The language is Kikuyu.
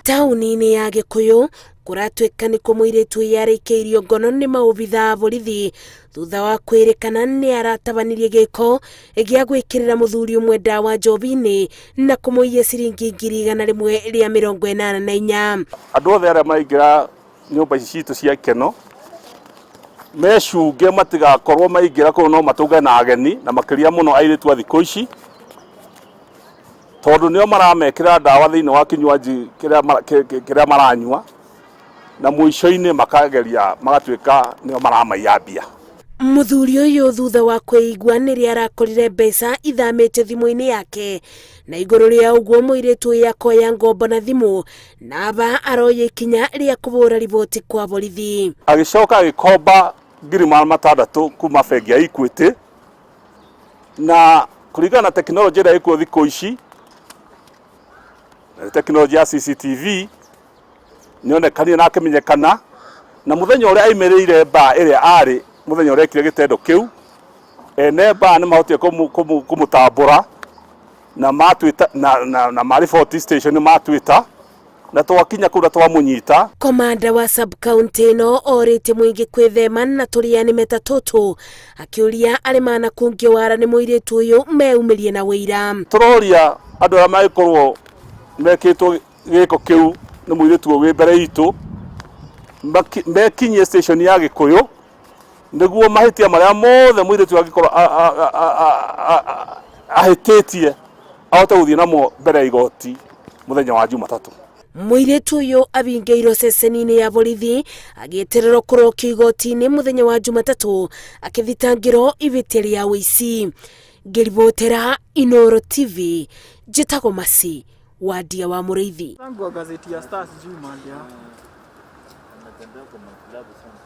Taũni-inĩ ya Gĩkũyũ kũratuĩka nĩkuo mũirĩtu ũyũ areikĩirio ngono nĩ maobitha a borithi thutha wa kwĩrĩkana nĩ aratabanirie gĩko gĩa gwĩkĩrĩra mũthuri ũmwe ndawa njobi-inĩ na kũmũiya ciringi 184,000. Andũ othe arĩa maraingĩra nyũmba ici citũ cia ikeno mecunge matigakorwo maingĩra kũu no matũngane na ageni na makĩria mũno airĩtu a thikũ ici tondũ nĩo maramekĩra ndawa thĩinĩ wa kinywaji kĩrĩa maranyua na mũico-inĩ makageria magatuĩka nĩo maramaiya mbia. Mũthuri ũyũ thutha wa kwĩigua nĩrĩa arakorire mbeca ithamĩte thimũ-inĩ yake na igũrũ rĩa ũguo mũirĩtu ũyũ akoya ngombo na thimũ na aba aroya ikinya rĩa kũbũra riboti kwa borithi. Agĩcoka agĩkomba 600,000 kuma bengi ya Equity na kũringana na tekinoronjĩ ĩrĩa ĩkuo thikũ ici na tekinoronjĩ ya CCTV nĩonekanire na akĩmenyekana na mũthenya ũrĩa aimĩrĩire mbaa ĩrĩa arĩ mũthenya ũrĩa ekire gĩtendo kĩu ene mbaa nĩ mahotire kũmũtambũra na matwĩta na, na, na mariboti station matwĩta na twakinya kũu na twamũnyita. Komanda wa sub county ĩno orĩtie mũingĩ kwĩthema na tũrĩa nĩme ta tũtũ akĩũria arĩa manakungio wara nĩ mũirĩtu ũyũ meyumĩrie na ũira. Tũroria andũ arĩa mangĩkorwo mekĩtwo gĩko kĩu nĩ mũirĩtu ũyũ wĩ mbere itũ mekinyie station ya Gĩkũyũ nĩguo mahĩtia marĩa mothe mũirĩtu angĩkorwo ahĩtĩtie ahote gũthiĩ namo mbere ya igoti mũthenya wa Jumatatũ. Mũirĩtu ũyũ abingĩirwo ceceni-inĩ ya borithi agĩetererwo kũrokio igoti-inĩ mũthenya wa Jumatatũ akĩthitangĩrwo ihĩtia rĩa ũici. Ngĩribotera Inooro TV, njĩtagwo Mercy Wandia wa Mũrĩithi. Nguo gazeti ya Stars Juma ndia.